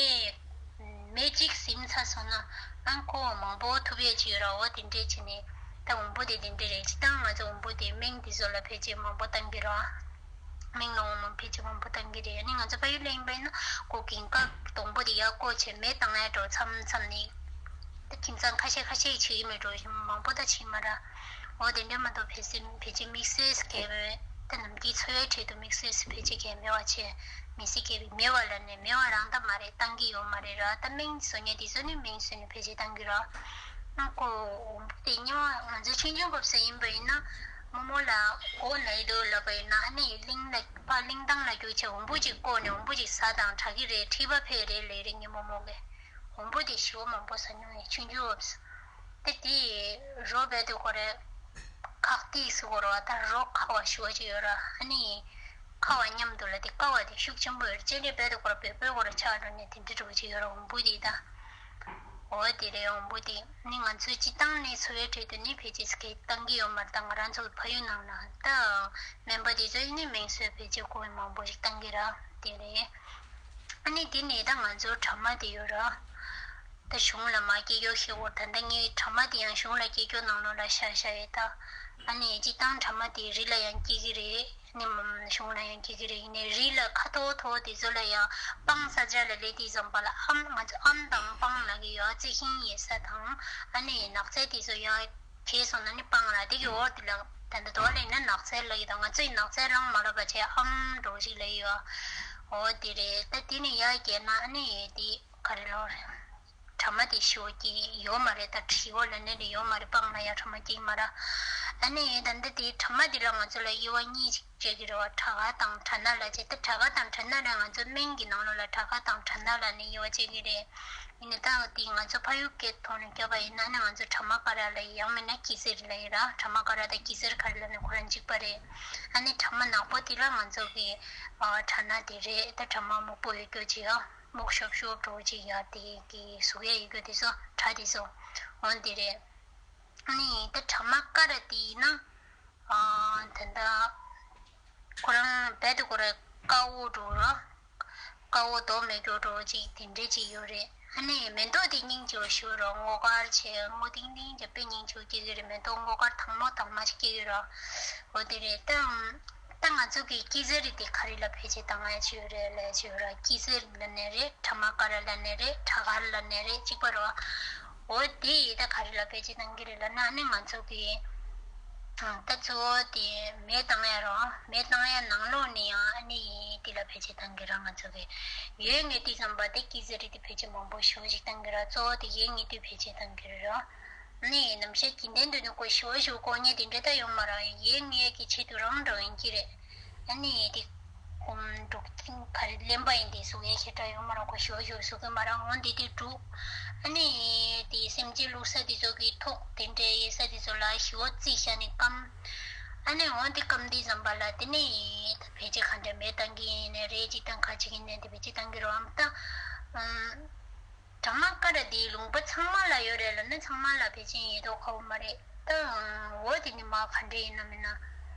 མེ་གཅིག་ཟིན་ཚར་སོང་ན་ཨང་ཁོ་མང་པོ་ཐུབ་ཡས་ཅིག་ཡོད་ར། འོ་དེ་འདྲས་བྱས་ནས་ད་འོམ་བུ་དེ་དེ་འདྲས་རེད། སྤྱི་བཏང་ང་ཚོ་འོམ་བུ་དེ་སྨན་དེ་ཚོ་ལ་ཕལ་ཆེར་མང་པོ་བཏང་གི་ར། སྨན་ལ་འོ་མ་ཕལ་ཆེར་མང་པོ་བཏང་གི་རེད། ཨ་ནི་ང་ཚོ་ཕ་ཡུལ་ལ་ཡིན་པ་ཡིན་ན་ཁོ་གིང་ཀ་སྡོང་པོ་དེ་ཡར་བཀོག་བྱས་མེ་བཏང་ཡ་འགྲོ་མཚམས་མཚམས་ནས། ད་ཁྱིམ་ཚང་ཁ་ཤས་ཁ་ཤས་བྱེད་ཀྱི་མེད་འགྲོ། མང་པོ་ད་བྱེད་མ་ར། འོ་དེ་འདྲ་མ་གཏོགས་ཕལ་ཆེར་ཕལ་ཆེར་དམིགས་བསལ་གལ་མེད། ད་ནམ་རྒྱུན་འཚོ་བའི་ཁྲོད་དུ་དམིགས་བསལ་ཕལ་ཆེར་གལ་མེད་པ་བྱས། མི་སྲིད་གལ་མེད་པ་ལ་ནི་མེད་པ་རང་ད་མ་རེད། བཏང་གི་ཡོད་མ་རེད་ར། ད་སྨན་བཟོ་མཁན་དེ་ཚོ་ནི་སྨན་བཟོས་ནས་ཕལ་ཆེར་བཏང་གི་ར། ཨ་ཁོ་འོམ་བུ་དེ་སྔོན་མ་ང་ཚོ་ཆུང་ཆུང་སྐབས་སུ་ཡིན་པ་ཡིན་ན་རྨོ་མོ་ལ་མགོ་ན་ཡི་འདུག་ལབ་པ་ཡིན་ན་ཨ་ནི་གླིང་ལ་ཕར་གླིང་ཐང་ལ་རྒྱུགས་བྱས་འོམ་བུ་ཅིག་བཀོག་ནས་འོམ་བུ་ཅིག་ཟ་དང་དྲག་གི་རེད། མཁྲིས་པ་འཕེལ་རེད་ལབ་རེད་ངའི་རྨོ་མོ་གིས། འོམ་བུ་དེ་ཞི་བ་མང་པོ་ཟ་མྱོང་ཡིན་ཆུང་ཆུང་སྐབས་སུ། དེ་དེ་རོ་རྦད་དེ་ཁོ་རེ་ཁག་ཏིག་སུ་གོ་རོ། ད་རོ་ཁ་བ་ཞུ་བ་ཅིག་ཡོད་ར། ཨ་ནི་ཁ་བ་མཉམ་དུ་ལ་དེ་ཀ་བ་དེ་ཤུགས་ཆེན་པོ་ཡོད་ར། ཅེ་ནི་རྦད་དེ་ཁོ་ར་བོད་པོའི་ཁོ་ར་ཆགས་འགྲོ་ནས་དེ་འདྲ་འགྲོ་བ་ཅིག་ཡོད་ར། འོམ་བུ་དེ་ད། འོ་དེ་རེད། འོམ་བུ་དེ་ནི་ང་ཚོའི་སྤྱི་བཏང་ནས་འཚོ་བའི་ཁྲོད་དུ་ནི་ཕལ་ཆེར་སྐད་བཏང་གི་ཡོད་མ་རེད། ད་ང་རང་ཚོ་ཕ་ཡུལ་ནང་ན་ད་སྨན་པ་དེ་ཚོས་ནི་སྨན་གསོས་ཕལ་ཆེར་ཁོ་མང་པོ་ཞིག་བཏང་གི་ར། དེ་རེད། ཨ་ནི་དེ་ནས་ད་ང་ཚོ་ཕྲ་མ་དེ་ཡོད་ར། ད་གཞུང་ལ་མ་སྐྱེ་རྒྱུ་ཞེས་འོ། ད་ལྟ་ངས་ཕྲ་མ་དེ་ཡང་གཞུང་ལ་སྐྱེ་རྒྱུ་ནང་ལོགས་ལ་ཤ་ཤ་ཡོད་ད། ཨ་ནི་སྤྱི་བཏང་ཕྲ་མ་དེ་རི་ལ་ཡང་སྐྱེ་གི་རེད། ཨ་ནི་མ་གཞུང་ལ་ཡང་སྐྱེ་གི་རེད། ཡིན་ནའི་རི་ལ་ཁ་ཐོག་ཐོག་དེ་ཚོ་ལ་ཡང་སྤང་ས་ཆ་ལ་སླེབས་དུས་ཙམ་པ་ལ་ཨམ་ང་ཚོ་ཨམ་དང་སྤང་ལབ་ཀྱི་ཡོད། རྩི་ཤིང་ཡོད་ས་དང་ཨ་ནི་ནགས་ཚལ་དེ་ཚོ་ཡང་གས་སོང་ན་ནི་སྤང་ལ་དེ་གི་འོག་དེ་ལ་ད་ལྟ་དོ་ལ་ཡིན་ན་ནགས་ཚལ་ལབ་ཀྱི་ད། ང་ཚོས་ནགས་ཚལ་རང་མ་ལབ་པ་བྱས་ཨམ་འདྲ་བོ་ཞིག་ལབ་ཀྱི་ཡོད། འོ་དེ་རེད། ད་དེ་ནི་ཡར་བསྐྱལ་ན་ཨ་ནི་དེ་ག་རེ་ལབ་རེད། ཕྲ་མ་དེ་ཞེ་པོ་སྐྱེ་ཡོད་མ་རེད། ད་དྲི་བ་ལབ་ནི་རེད་ཡོད་མ་རེད། སྤང་ལ་ཡ་ཕྲ་མ་སྐྱེ་གི་མ་རེད། ཨ་ནི་ད་འདི་དེ་ཕྲ་མ་དེ་ལ་ང་ཚོ་ལ་དབྱེ་བ་གཉིས་ཅིག་བྱེད་ཀྱི་རེད་བ། དྲག་དང་དྲག་སྣ་ལབ་བྱས། ད་དྲག་དང་དྲག་སྣ་ལ་ང་ཚོ་སྨན་གྱི་ནང་ལོགས་ལ་དྲག་དང་དྲག་སྣ་ལབ་ནས་དབྱེ་བ་བྱེད་ཀྱི་རེད། ཡིན་ནའི་ད་དེ་ང་ཚོ་ཕ་ཡུལ་སྐད་ཐོག་ནས་བརྒྱབ་པ་ཡིན་ན་ནི་ང་ཚོ་ཕྲ་མ་ཀ་ར་ལབ་ཡིན། ཡང་མིན་ན་སྐྱི་བསེར་ལབ་ཡིན་ར། ཕྲ་མ་ཀ་ར་དང་སྐྱི་བསེར་ག་རེ་ལབ་ན་ཁོ་རང་གཅིག་པ་རེད། ཨ་ནི་ཕྲ་མ་ནག་པོ་དེ་ལ་ང་ཚོ་གི་ཨ་དྲག་སྣ་དེ་རེད། ད་ཕྲ་མ་སྨུག་པོ་ཡོད་རྒྱུ་ཅིག་ཡ། སྨུག་ཤོབ་ཤོབ་འདྲ་བོ་ཅིག་ཡ་དེ་གི་གཟུགས་ཡ་ཡོད་རྒྱུ་དེ་ཚོ་དྲག་དེ་ཚོ་འོ་དེ་རེད། ཨ་ནི་ད་ཕྲ་མ་ཀ་ར་དེ་ཡིན་ན་ཨ་ད་ད་ཁོ་རང་རྦད་དེ་ཁོ་ར་དཀར་པོ་འདྲ་བོ་ར། དཀར་པོ་མདོག་མེད་རྒྱུ་འདྲ་བོ་ཅིག་དེ་འདྲས་ཅིག་ཡོད་རེད། ཨ་ནི་མེ་ཏོག་དེ་སྙིང་རྗེ་པོ་ཞེ་པོ་ར། སྔོ་དཀར་བྱས་སྔོ་ཐིང་ཐིང་བྱས་དཔེ་སྙིང་རྗེ་པོ་སྐྱེ་གི་རེད། མེ་ཏོག་སྔོ་དཀར་དྭངས་མ་དྭངས་མ་ཅིག་སྐྱེ་གི་ར། འོ་དེ་རེད། ད་ད་ང་ཚོ་གི་སྐྱི་བསེར་དེ་ག་རེ་ལ་ཕལ་ཆེར་བཏང་ཡ་ཅིག་ཡོད་རེད་ལབ་ཅིག་ཡོད་ར། སྐྱི་བསེར་ལབ་ནའི་རེད། ཕྲ་མ་ཀ་ར་ལབ་ནའི་རེད། དྲག་དཀར་ལབ་ནའི་རེད། གཅིག་པ་རེད་བ། འོ་དེ་ཡིས་ད་ག་རེ་ལ་བེད་སྤྱོད་བཏང་གི་རེད་ལབ་ན་ཨ་ནི་ང་ཚོ་གི་ཨ་ད་གཙོ་བོ་དེ་མེ་བཏང་ཡ་རོ། མེ་བཏང་ཡ་ནང་ལོགས་ནས་ཡང་ཨ་ནི་དེ་ལ་བེད་སྤྱོད་བཏང་གི་ར། ང་ཚོ་གི་ཡོས་ངེས་དུས་ཙམ་པ་དེ་སྐྱི་བསེར་དེ་བེད་སྤྱོད་མང་པོ་ཞེ་པོ་ཞིག་བཏང་གི་ར། གཙོ་བོ་དེ་ཡོས་ངེས་དུས་བེད་སྤྱོད་བཏང་གི་རེད་རོ། ནི་ནམ་ཞག་གི་འདན་དུ་ནི་ཁོ་ཞོ་ཞོ་ཀོ་ཉེ་དེ་འདྲ་ད་ཡོང་མ་ར་ཡེ་ངེ་གི་ཆེད་དུ་རང་འགྲོ་ཡིན་གྱི་རེད། ཨ་ནི་དེ་ཀོམ་འབྲུག་ཐིང་ག་རེ་གླེན་པ་ཡིན་དེ་སུ་ཡེ་ཁྱེད་ད་ཡོང་མ་ར་ཁོ་ཞོ་ཞོ་སུ་གི་མ་ར་འོང་དེ་དེ་འབྲུག་ཨ་ནི་དེ་སེམས་ཅན་བླུག་ས་དེ་ཚོ་གི་ཐོག་དེ་འདྲ་ཡེ་ས་དེ་ཚོ་ལ་ཞོ་རྩིས་བྱ་ནི་ཀམ། ཨ་ནི་འོང་དེ་ཀམ་དེ་ཟམ་པ་ལ་དེ་ནི་ད་ཕལ་ཆེར་ག་འདྲ་མེ་བཏང་གི་ཡིན་ནི་རེད། ཅི་བཏང་ག་ཅིག་ཡིན་ནི་དེ་ཕལ་ཆེར་བཏང་གི་རོགས་ཨམ་ད། དྲ་མ་ཀ་ར་དེའི་ལུང་པ་ཚང་མ་ལ་ཡོད་རེད་ལ་ནི་ཚང་མ་ལ་ཕལ་ཆེར་ཡོད་མདོག་ཁ་པོ་མ་རེད་ད། འོ་དེ་ནི་མ་ག་འདྲ་ཡིན་ན་མིན་ན།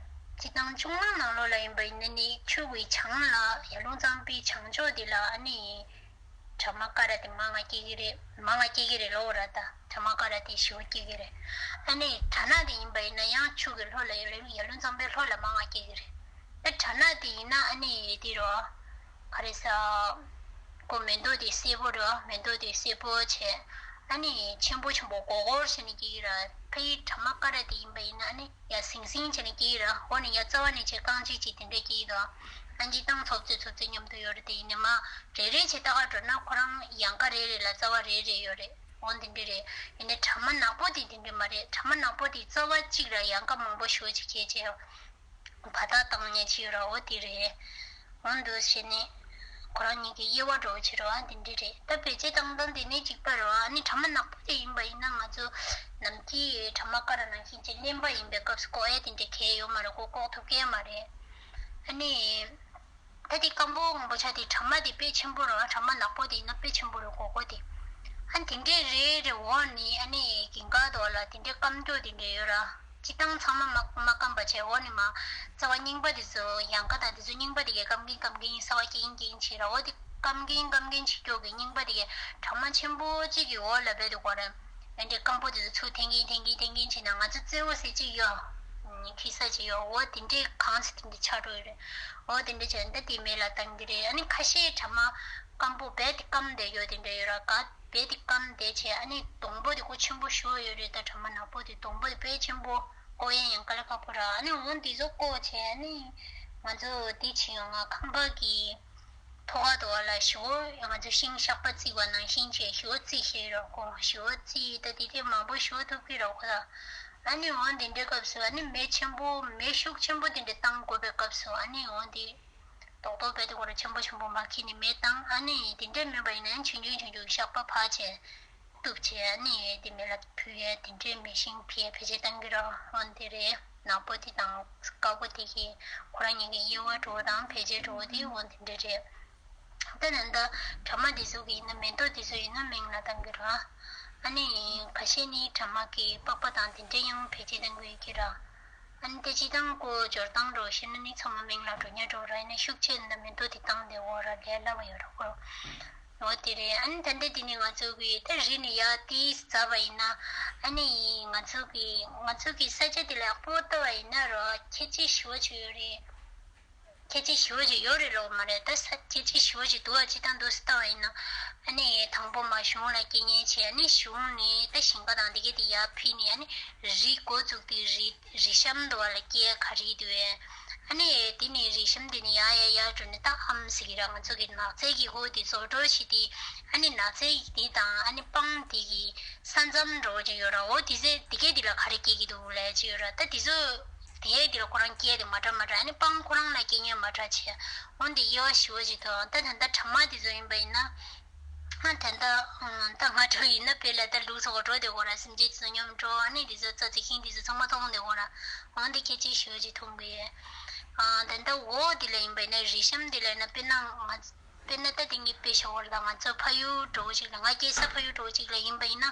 སྤྱི་བཏང་ཆུང་མ་ནང་ལོགས་ལ་ཡིན་པ་ཡིན་ན་ནི་ཆུ་བའི་བྱང་ལ་ཡར་ཀླུང་གཙང་པའི་བྱང་ཕྱོགས་དེ་ལ་ཨ་ནི་དྲ་མ་ཀ་ར་དེ་མ་ང་སྐྱེ་གི་རེད། མ་ང་སྐྱེ་གི་རེད་ལོ་ར་ད་དྲ་མ་ཀ་ར་དེ་ཞི་བ་སྐྱེ་གི་རེད། ཨ་ནི་དྲ་ནག་དེ་ཡིན་པ་ཡིན་ན་ཡང་ཆུ་གི་ལྷོ་ལ་ཡོད་རེད། ཡར་ཀླུང་གཙང་པའི་ལྷོ་ལ་མ་ང་སྐྱེ་གི་རེད། ད་དྲ་ནག་དེ་ཡིན་ན་ཨ་ནི་དེ་རོ། ག་རེ་ཟ། ཁོ་མེ་ཏོག་དེ་སེར་པོ་རེད་བ། མེ་ཏོག་དེ་སེར་པོ་བྱས། ཨ་ནི་ཆེན་པོ་ཆེན་པོ་སྒོར་སྒོར་བྱས་ནས་སྐྱེ་གི་ར། ཕ་ཡི་དྲ་མ་ཀ་ར་དེ་ཡིན་པ་ཡིན་ན་ཨ་ནི་ཡ་ཟིང་ཟིང་བྱས་ནས་སྐྱེ་གི་ར། འོ་ནི་ཡ་རྩ་བ་ནས་བྱས་རྐང་གཅིག་གཅིག་དེ་འདྲས་སྐྱེ་གི་འདུག་ཨ་ནི་སྤྱི་བཏང་ཚོབ་ཙེ་ཚོབ་ཙེ་མཉམ་དུ་ཡོད་རེད། དེ་ཡིན་ནི་མ་རེ་རེ་བྱས་ལྟ་ག་འགྲོ་ན་ཁོ་རང་ཡང་ཀ་རེ་རེ་ལ་རྩ་བ་རེ་རེ་ཡོད་རེད། འོ་འདི་འདྲས་རེད། ཡིན་ནི་དྲ་མ་ནག་པོ་དེ་དེ་འདྲས་མ་རེད། དྲ་མ་ནག་པོ་དེ་རྩ་བ་གཅིག་ལ་ཡང་ཀ་མང་པོ་ཞེ་པོ་ཅིག་སྐྱེ་བྱས་ཡོད། བ་དག་བཏང་ཉེན་ཆེ་ར་འོ་དེ་རེད། འོ་འདུག་བྱས་ནས་ཁོ་རང་གཉིས་ཀྱི་དབྱེ་བ་འགྲོ་བྱེད་རོགས་ཨ་དེ་འདྲ་རེད། ད་བེད་སྤྱོད་བཏང་སྟངས་དེ་ནས་གཅིག་པ་རོགས་ཨ་ནི་དྲ་མ་ནག་པོ་དེ་ཡིན་པ་ཡིན་ན་ང་ཚོ་ནམ་མཁའི་དྲ་མ་ཀ་ར་ནང་བཞིན་གྱི་གླེན་པ་ཡིན་པའི་སྐབས་སུ་ཀོ་ཨེ་དེ་འདྲ་གས་ཡོད་མ་རེད། ཀོ་ཀོག་ཐུབ་ཀྱི་མ་རེད། ཨ་ནི། ད་དེ་སྐམ་པོ་སྔོན་པོ་ཆ་དེ་དྲ་མ་དེ་དཔེ་ཆེན་པོ་རེད། དྲ་མ་ནག་པོ་དེ་ཡིན་ན་དཔེ་ཆེན་པོ་རེད། གོ་གོ་དེ། ཨ་དེ་འདྲའི་རེ་རེ་འོག་ནི་ཨ་ནི་གིང་ཀ་དོ་ལ་དེ་འདྲའི་སྐམ་སྐྱོ་དེ་འདྲའི་ཡོད་ར། སྤྱི་བཏང་ཚང་མ་མ་མ་སྐམ་པ་བྱས་འོག་ནི་མ། རྩ་བ་རྙིང་པ་དེ་ཚོ་ཡང་ཀ་དང་དེ་ཚོ་རྙིང་པ་དེ་གས་སྐམ་གིན་སྐམ་གིན་ས་བ་སྐྱིན་སྐྱིན་བྱེད་ར། འོ་དེ་སྐམ་གིན་སྐམ་གིན་བྱེད་སྐྱོ་གི་རྙིང་པ་དེ་གས་དྲ་མ་ཆེན་པོ་གཅིག་གི་འོག་ལ་བེད་དུ་གོ་ར། ཡང་འདྲའི་སྐམ་པོ་དེ་ཚོ་ཚུར་འཐེན་གིན་འཐེན་གིན་འཐེན་གིན་བྱས་ན་ང་ཚོ་རྩེ་བོ་ཟེར་གཅིག་ཡོད། ཁྱི་ས་གཅིག་ཡོད། འོ་དེ་འདྲའི་གང་ཚེ་དེ་འདྲའི་ཆགས་འགྲོ་ཡོད་རེད། འོ་དེ་འདྲའི་བྱས་ན་ད་དེ་མེ་ལ་བཏང་གི་རེད། ཨ་ནི་ཁ་ཤས་དྲ་མ་སྐམ་པོ་རྦད་དེ་སྐམ་བསྡད་ཡོད་དེ་འདྲ་ཡོད་ར། ག་རྦད་དེ་སྐམ་བསྡད་བྱས་ཨ་ནི་སྡོང་པོ་དེ་ཁོ་ཆེན་པོ་ཞེ་པོ་ཡོད་རེད། ད་དྲ་མ་ནག་པོ་དེ་སྡོང་པོ་དེ་དཔེ་ཆེན་པོ། བཀོག་ཡས་ཡང་དཀའ་ལས་ཁག་པོ་ར། ཨ་ནི་འོ་འདི་ཚོ་བཀོག་བྱས་ཨ་ནི་ང་ཚོ་འདི་བྱེད་ཡོང་ང་ཁང་པ་གི་ཐོག་ཁ་དུ་བ་ལ་ཞོ་ང་ཚོ་ཤིང་གཤགས་པ་བརྩིགས་པ་ནང་བཞིན་བྱས་ཞོ་བརྩིགས་བྱས་རོགས་གོ། ཞོ་བརྩིགས་ད་དེ་དེ་མང་པོ་ཞོ་ཐུབ་ཀྱི་རོགས་གོ། ཨ་ནི་འོ་འདི་འདྲའི་སྐབས་སུ་ཨ་ནི་མེ་ཆེན་པོ་མེ་ཤུགས་ཆེན་པོ་དེ་འདྲ་བཏང་དགོས་པའི་སྐབས་སུ་ཨ་ནི་འོ་འདི་རྡོག་རྡོག་བེད་དེ་ཁོ་ར་ཆེན་པོ་ཆེན་པོ་མ་ཁྱེར་ནས་མེ་བཏང་། ཨ་ནི་དེ་འདྲ་མིན་པ་ཡིན་ན་ཆུང་ཆུང་ཆུང་ཆུང་གཤགས་པ་ཕར་བྱས། གཏུབ་བྱས་ནི་དེ་མེ་ལ་ཕུལ་ཡས་དེ་འདྲའི་མེ་ཤིང་ཕུལ་ཡས་བེད་སྤྱོད་བཏང་གི་ར། འོན་དེ་རེད། ནག་པོ་དེ་དང་དཀར་པོ་དེ་གི་ཁོ་རང་གཉིས་ཀྱི་དབྱེ་བ་འགྲོ་བ་དང་བེད་སྤྱོད་འགྲོ་བ་དེ་འོན་དེ་འདྲ་རེད། ད་ནི་ད་དྲ་མ་དེ་ཚོ་གི་ཡིན་ན་མེ་ཏོག་དེ་ཚོ་ཡིན་ན་མིང་ལ་བཏང་གི་ར། ཨ་ནི་ཁ་ཤས་ནི་དྲ་མ་གི་པགས་པ་དང་དེ་འདྲ་ཡང་བེད་སྤྱོད་བཏང་གི་ཡོད་ཀྱི་ར། ཨ་ནི་དེ་སྤྱི་བཏང་ཀོ་སྦྱོར་སྟངས་འགྲོ་ཤེས་ན་ནི་ཚང་མ་མིང་ལ་འགྲོ་ཉེ་འགྲོ་ར། ཡིན་ན་ཤུགས་ཆེ་ན་མེ་ཏོག་དེ་བཏང་དེ་འོ་ར་ལས་སླ་བ་ཡོད་ར་ཁོ། འོ་དེ་རེད། ཨ་ནི་ད་ལྟ་དེ་ནི་ང་ཚོ་གི་ད་རི་ནི་ཡ་ཏིས་འཛག་པ་ཡིན་ན་ཨ་ནི་ང་ཚོ་གི་ང་ཚོ་གི་ས་ཆ་དེ་ལ་ཡག་པོ་ལྟ་བ་ཡིན་ན་རོ་ཁྱད་ཆོས་ཞེ་པོ་ཅིག་ཡོད་རེད། ཁྱད་ཆོས་ཞེ་པོ་ཅིག་ཡོད་རེད་ལོ་མ་རེད། ད་ས་ཁྱད་ཆོས་ཞེ་པོ་ཅིག་འདུག་ཨ་ཅི་ད་འདུག་སེ་ལྟ་བ་ཡིན་ན་ཨ་ནི་དང་པོ་མ་གཞུང་ལ་སྐྱེ་ཉེན་བྱས། ཨ་ནི་གཞུང་ནི་ད་ཞིང་ཁ་དང་དེ་གས་དེ་ཡར་ཕུད་ནས་ཨ་ནི་རི་འགོ་བཙུགས་དུས་རི་རི་གཤམ་དུ་བ་ལ་སྐྱེ་ག་རེ་འདུག་ཨེ། ཨ་ནི་དེ་ནི་རི་གཤམ་དེ་ནི་ཡར་ཡར་ཡར་འགྲོ་ནས་ད་ཨམ་ཟེར་གི་ར། ང་ཚོ་གི་ནགས་ཚལ་གྱི་སྒོ་དེ་བཟོ་འགྲོ་བྱེད་དེ་ཨ་ནི་ནགས་ཚལ་དེ་དང་ཨ་ནི་སྤང་དེ་གི་ས་མཚམས་འགྲོ་བྱེད་ཡོད་ར། འོ་དེ་ཚེ་དེ་གས་དེ་ལ་ག་རེ་སྐྱེ་གི་འདུག་ལས་བྱེད་ཡོད་ར། ད་དེ་ཚོ་དེ་གས་དེ་ལ་ཁོ་རང་སྐྱེ་དེ་མ་འདྲ་མ་འདྲ། ཨ་ནི་སྤང་ཁོ་རང་ལ་སྐྱེ་ཉེན་མ་འདྲ་བྱེད། འོ་འདི་དབྱེ་བ་ཞེ་པོ་ཅིག་འདུག་ད་ད་ལྟ་དྲ་མ་དེ་ཚོ་ཡིན་པ་ཡིན་ན། ཨ་ད་ལྟ་ཨང་ད་ང་འགྲོ་ཡིན་ན་བེད་ལ་ད་ལུག་ཚོ་ག་འགྲོ་དེ་གོ་ར། སེམས་ཅན་དེ་ཚོ་མཉམ་འགྲོ། ཨ་ནི་དེ་ཚོ་རྩྭ་རྩི་ཤིང་དེ་ཚོ་ཚང་མ་མཐོང་དེ་གོ་ར། འོ་འདི་ཁྱད་ཆོས་ཞེ་པོ་ཅིག་མཐོང་གི་ཡོད། ཨ་ད་ལྟ་འོ་དེ་ལ་ཡིན་པ་ཡིན་ན་རི་གཤམ་དེ་ལ་ཡིན་ན་དཔེར་ན་ང་དཔེར་ན་ད་དེང་གི་དཔེ་ཞོག་ལ་ང་ཚོ་ཕ་ཡུལ་འགྲོ་ཅིག་ལ་ང་སྐྱེས་ས་ཕ་ཡུལ་འགྲོ་ཅིག་ལ་ཡིན་པ་ཡིན་ན་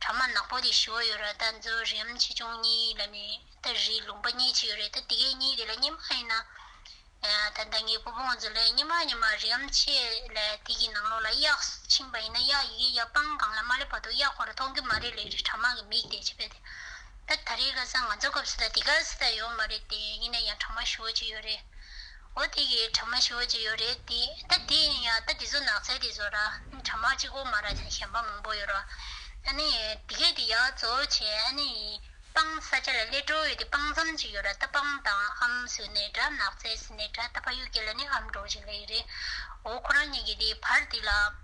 དྲ་མ་ནག་པོ་དེ་ཞེ་པོ་ཡོད་ར། ད་ཚོ་རི་ཨམ་ཆེ་ཆུང་གཉིས་ལ་ནི་ད་རི་ལུང་པ་གཉིས་ཅིག་ཡོད་རེད། ད་དེ་གའི་གཉིས་དེ་ལ་སྙེ་མ་ཡིན་ན། ད་ལྟ་ངའི་སྤོ་བོ་ང་ཚོ་ལ་སྙེ་མ་སྙེ་མ་རི་ཨམ་ཆེ་ལ་དེ་གི་ནང་ལོགས་ལ་གཡག་ཕྱིན་པ་ཡིན་ན་གཡག་ཡི་གེ་ཡ་སྤང་གང་ལ་མ་སླེབས་བར་དུ་གཡག་ཁོ་ར་མཐོང་གི་མ་རེད་ལས་རི་དྲ་མ་གི་མིག་དེ་ཆེ་བས་དེ། ད་ད་རེས་ཁ་སང་ང་ཚོ་སྐབས་སུ་ད་དེ་ག་སི་ད་ཡོད་མ་རེད་དེ། ཡིན་ན་ཡང་དྲ་མ་ཞེ་པོ་ཅིག་ཡོད་རེད། འོ་དེ་གི་དྲ་མ་ཞེ་པོ་ཅིག་ཡོད་རེད་དེ། ད་དེ་ཡིན་ཡང་ད་དེ་ཚོ་ནགས་ཚལ་དེ་ཚོ་ར་དྲ་མ་གཅིག་པོ་མ་ར་གཞན་པ་མང་པོ་ཡོད་ར། ཨ་ནི་དེ་གས་དེ་ཡག་བཟོ་བྱས་ཨ་ནི། སྤང་ས་ཆ་ལ་སླེབས་འགྲོ་ཡོད་དེ་སྤང་མཚམས་ཅིག་ཡོད་ར། ད་སྤང་དང་ཨམ་ཟེར་ནས་འདྲ་ནགས་ཚལ་ཟེར་ནས་འདྲ། ད་ཕ་ཡུལ་སྐད་ལ་ནི་ཨམ་འགྲོ་ཅིག་ལ་ཡི་རེད། འོ་ཁོ་རང་གཉིས་ཀྱི་དེ་བར་དེ་ལ་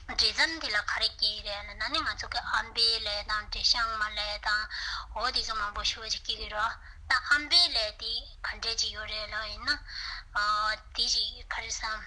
འབྲེལ་ཟམ་འདི་ལ་ག་རེ་སྐྱེ་གི་རེད་ལབ་ན་ནི། ང་ཚོ་གི་ཨམ་པའི་ལས་དང་། འབྲས་ཤང་མ་ལས་དང་། འོ་དེ་ཚོ་མང་པོ་ཞེ་པོ་ཅིག་སྐྱེ་གི་རེད། ད་ཨམ་པའི་ལས་དེ་ག་འདྲས་ཅིག་ཡོད་རེད་ལབ་ཡིན་ན། ཨ་དེ་ཅིག་ག་རེ་ཟེར།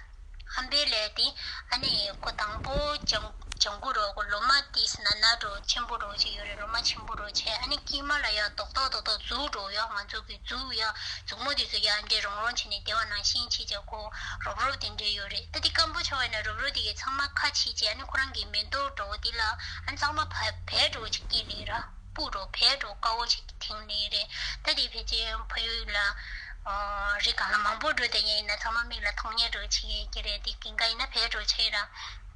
ཨམ་པའི་ལས་དེ་ཨ་ནི་ཁོ་དང་པོ་ལྗང་ལྗང་གུ་རོ། ཁོ་ལོ་མ་དེ་ཟེར་ན་ན་འདྲ་པོ་ཆེན་པོ་འདྲ་པོ་ཅིག་ཡོད་རེད། ལོ་མ་ཆེན་པོ་འདྲ་པོ་བྱས། ཨ་ནི་དཀྱིལ་མ་ལ་ཡ་རྡོག་རྡོག་རྡོག་རྡོག་མཛུབ་འདྲ་པོ་ཡ། ང་ཚོ་གི་མཛུབ་ཡ། མཛུབ་མོ་དེ་ཚོ་ཡ་འདྲེ་རོང་རོང་བྱས་ནས་བསྡད་པ་ནང་བཞིན་བྱས་བྱས། ཁོ་རོབ་རོབ་དེ་འདྲས་ཡོད་རེད། ད་དེ་སྐམ་པོ་ཆགས་པ་ཡིན་ན་རོབ་རོབ་དེ་གའི་ཚང་མ་ཁ་ཕྱེ་བྱས། ཨ་ནི་ཁོ་རང་གི་མེ་ཏོག་འདྲ་པོ་དེ་ལ་ཨ་ནི་ཚང་མ་བལ་བལ་འདྲ་པོ་ཅིག་སྐྱེས་ནི་རེད། སྤུ་འདྲ་པོ་བལ་འདྲ་པོ་དཀར་པོ་ཅིག་ཐིང་ནི་རེད། ད་དེ་ཕལ་ཆེར་ཕ་ཡུལ་ལ་ཨ་རི་སྒང་ལ་མང་པོ་འགྲོ་བསྡད་མཁན་ཡིན་ན་ཚང་མ་མིག་ལ་མཐོང་མཁན་འདྲ་པོ་ཅིག་ཡོད་ཀྱི་རེད། དེ་ཀིང་ཀ་ཡིན་ན་བལ་འདྲ་པོ་ཆགས་ཡོད་ར།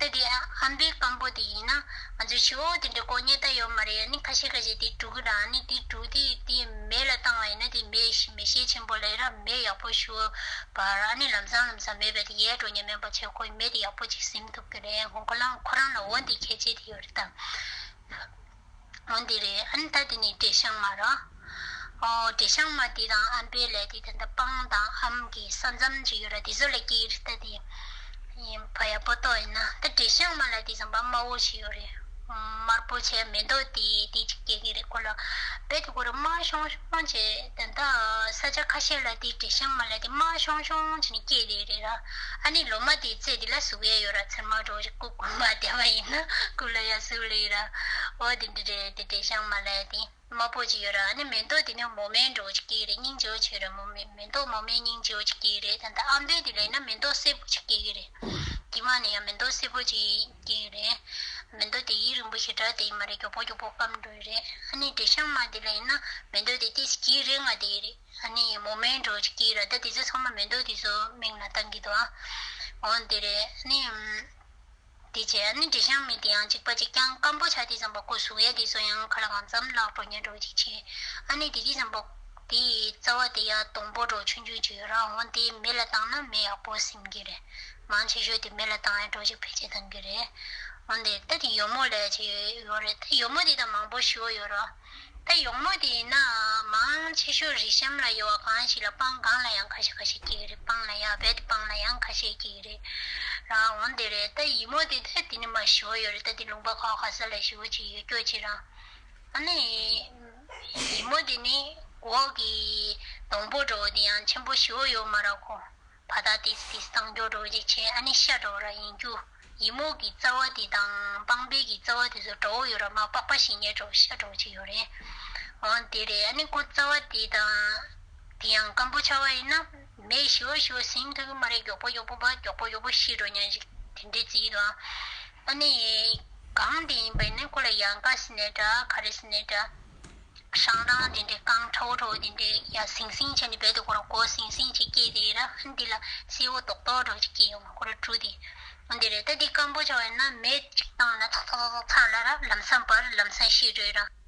ད་དེ་ཨམ་པའི་སྐམ་པོ་དེ་ཡིན་ན་ང་ཚོས་ཞེ་པོ་དེ་འདྲ་གོ་རྙེད་ད་ཡོད་མ་རེད། ཨ་ནི་ཁ་ཤས་ཁ་ཤས་དེ་འབྲུ་གི་ར། ཨ་ནི་དེ་འབྲུ་དེ་དེ་མེ་ལ་བཏང་བ་ཡིན་ན་དེ་མེ་ཤེད་མེ་ཤེད་ཆེན་པོ་ལ་ཡོད་ར། མེ་ཡག་པོ་ཞེ་པོ་འབར། ཨ་ནི་ལམ་སང་ལམ་སང་མེ་བས་དེ་ཡལ་འགྲོ་མཁན་མེད་པ་བྱས། ཁོའི་མེ་དེ་ཡག་པོ་ཅིག་ཟིན་ཐུབ་ཀྱི་རེད། ཁོ་ཁོ་རང་ཁོ་རང་ལ་འོ་འདི་ཁྱད་ཆོས་དེ་ཡོད་རེད་ད། འོ་འདི་རེད། ཨ་ནི་ད་དེ་ནི་འབྲས་ཤང་མ་ར། ཨོ་འབྲས་ཤང་མ་དེ་དང་ཨམ་པའི་ལས་དེ་ད་ལྟ་སྤང་དང་ཨམ་གྱི་ས་མཚམས་ཅིག་ཡོད་ར། དེ་ཚོ་ལ་སྐྱེ་གི་རེད། ད་དེ་ཡིན་བ་ཡ་པོ་ཏོ་ཡིན་ན། ད་འབྲས་ཤང་མ་ལ་དེ་ཙམ་པ་དམར་པོ་ཞིག་ཡོད་རེད། དམར་པོ་བྱས་མེ་ཏོག་དེ་དེ་ཅིག་སྐྱེ་གི་རེད། ཁོ་ལ་རྦད་དེ་ཁོ་ར་དམར་ཤོང་ཤོང་བྱས། ད་ལྟ་ས་ཆ་ཁ་ཤས་ལ་དེ་འབྲས་ཤང་མ་ལ་དེ་དམར་ཤོང་ཤོང་བྱས་ནས་སྐྱེས་དེ་རེད་ར། ཨ་ནི་ལོ་མ་དེའི་རྩེ་དེ་ལ་ཟུག་ཡས་ཡོད་ར། ཚེར་མ་འདྲ་པོ་ཅིག་རྐུབ་རྐུབ་མ་བསྡད་པ་ཡིན་ན་རྐུབ་ལ་ཡ་ཟུག་ལེ་ར། འོ་དེ་འདྲ་རེད། དེ་འབྲས་ཤང་མ་ལ་དེ། དམར་པོ་ཅིག་ཡོད་ར། ཨ་ནི་མེ་ཏོག་དེ་ནི་མོ་མེན་འདྲ་པོ་ཅིག་སྐྱེ་གི་རེད། སྙིང་རྗེ་པོ་ཅིག་ཡོད་ར། མོ་མེ་མེ་ཏོག་མོ་མེ་སྙིང་རྗེ་པོ་ཅིག་སྐྱེ་གི་རེད། ད་ལྟ་ཨམ་པའི་དེ་ལ་ཡིན་ན་མེ་ཏོག་སེར་པོ་ཅིག་སྐྱེ་གི་རེད། དཀྱིལ་མ་ནས་ཡང་མེ་ཏོག་སེར་པོ་ཅིག་སྐྱེ་གི་རེད། མེ་ཏོག་དེ་ཡུན་རིང་པོ་ཞེ་དྲག་དེ་ཡིན་མ་རེད། མགྱོགས་པོ་མགྱོགས་པོ་སྐམ་འགྲོ་གི་རེད། ཨ་ནི་འབྲས་ཤང་མ་དེ་ལ་ཡིན་ན་མེ་ཏོག་དེ་ཏོག་ཙམ་རིང་ང་དེ་རེད། ཨ་ནི་མོ་མེན་འདྲ་པོ་ཅིག་སྐྱེ་གི་ར། ད་དེ་ཚོ་ཚང་མ་མེ་ཏོག་དེ་ཚོ་མིང་ལ་བཏང་གི་འདུག་ཨ། འོ་དེ་རེད། ཨ་ནི། དེ་བྱས་ཨ་ནི་འབྲས་ཤང་མི་དེ་ཡང་གཅིག་པ་གཅིག་རྐྱང་སྐམ་པོ་ཆགས་དུས་ཙམ་པ་ཁོ་ཟུག་ཡས་དེ་ཚོ་ཡང་ཁ་ལ་གང་འཚམ་བརླག་འགྲོ་མཁན་འདྲ་པོ་ཅིག་བྱས། ཨ་ནི་དེ་དུས་ཙམ་པ་དེའི་རྩ་བ་དེ་ཡང་སྡོང་པོ་འདྲ་པོ་ཆུང་ཆུང་ཅིག་ཡོད་ར། འོ་དེ་མེ་ལ་བཏང་ན་མེ་ཡག་པོ་ཟིན་གྱི་རེད། མང་ཆེ་ཤོས་དེ་མེ་ལ་བཏང་ཡས་འདྲ་པོ་ཅིག་ཕལ་ཆེར་བཏང་གི་རེད། འོ་དེ་ད་དེ་ཡོལ་མོ་ལབ་ཅིག་ཡོད་རེད། ད་ཡོལ་མོ་དེ་ད་མང་པོ་ཞེ་པོ་ཡོད་ར། ད་ཡོལ་མོ་དེ་ཡིན་ན་མང་ཆེ་ཤོས་རི་གཤམ་ལ་ཡོད་པ་གང་ཞིག་ལ། སྤང་སྒང་ལ་ཡང་ཁ་ཤས་ཁ་ཤས་སྐྱེ་གི་རེད། སྤང་ལ་ཡང་རྦད་དེ་སྤང་ལ་ཡང་ཁ་ཤས་སྐྱེ་གི་རེད་ར། འོ་དེ་རེད། ད་ཡི་མོ་དེ་ད་དེ་ནི་མ་ཞེ་པོ་ཡོད་རེད། ད་དེ་ལུང་པ་ཁག་ཁ་ས་ལ་ཞེ་པོ་ཅིག་ཡོད་སྐྱོ་ཅིག་ར། ཨ་ནི་ཡི་མོ་དེ་ནི་འོག་གི་སྡོང་པོ་འདྲ་པོ་དེ་ཡང་ཆེན་པོ་ཞེ་པོ་ཡོད་མ་ར་ཁོ། བ་དག་ཏིས་ཏིས་བཏང་རྒྱུ་འདྲ་པོ་ཅིག་བྱས། ཨ་ནི་ཤ་འདྲ་པོ་ར་ཡིན་རྒྱུ། ཡི་མོ་གི་རྩ་བ་དེ་དང་སྤང་སྤོས་ཀྱི་རྩ་བ་དེ་ཚོ་འདྲ་པོ་ཡོད་ར། མར་པགས་པ་བཤིག་མཁན་འདྲ་པོ་ཤ་འདྲ་པོ་ཅིག་ཡོད་རེད། འོ་དེ་རེད། ཨ་ནི་ཁོ་རྩ་བ་དེ་དང་དེ་ཡང་སྐམ་པོ་ཆགས་པ་ཡིན་ན་མེ་ཞེ་པོ་ཞེ་པོ་ཟིན་ཐུབ་ཀྱི་མ་རེད། མགྱོགས་པོ་མགྱོགས་པོ་བ་མགྱོགས་པོ་མགྱོགས་པོ་ཤི་འགྲོ་མཁན་ཞིག་དེ་འདྲའི་རྩིས་དང་། ཨ་ནི་གང་དེ་ཡིན་པ་ཡིན་ན་ཁོ་ལ་ཡང་ཀ་ཟེར་ནའི་འདྲ། ག་རེ་ཟེར་ནའི་འདྲ། ཧྲང་ཧྲང་དེ་འདྲའི་རྐང་ཁྲ་བོ་ཁྲ་བོ་དེ་འདྲའི་ཡ་ཟིང་ཟིང་བྱས་ནས་རྦད་དེ་ཁོ་རང་མགོ་ཟིང་ཟིང་ཅིག་སྐྱེས་དེ་ར། ཨ་འདི་ལ་སེར་པོ་རྡོག་རྡོག་འདྲ་ཅིག་སྐྱེས་ཡོང་། ཁོ་རང་གྲུ་དེ། འོ་འདི་རེད། ད་འདི་སྐམ་པོ་ཆགས་པ་ཡིན་ན་མེ་ཅིག་བཏང་ན་ཚག་ཚག་ཚག་ཚག་ཚ་ལ་ར། ལམ་སང་འབར། ལམ་སང་ཤི་འགྲོ་ཡི་ར།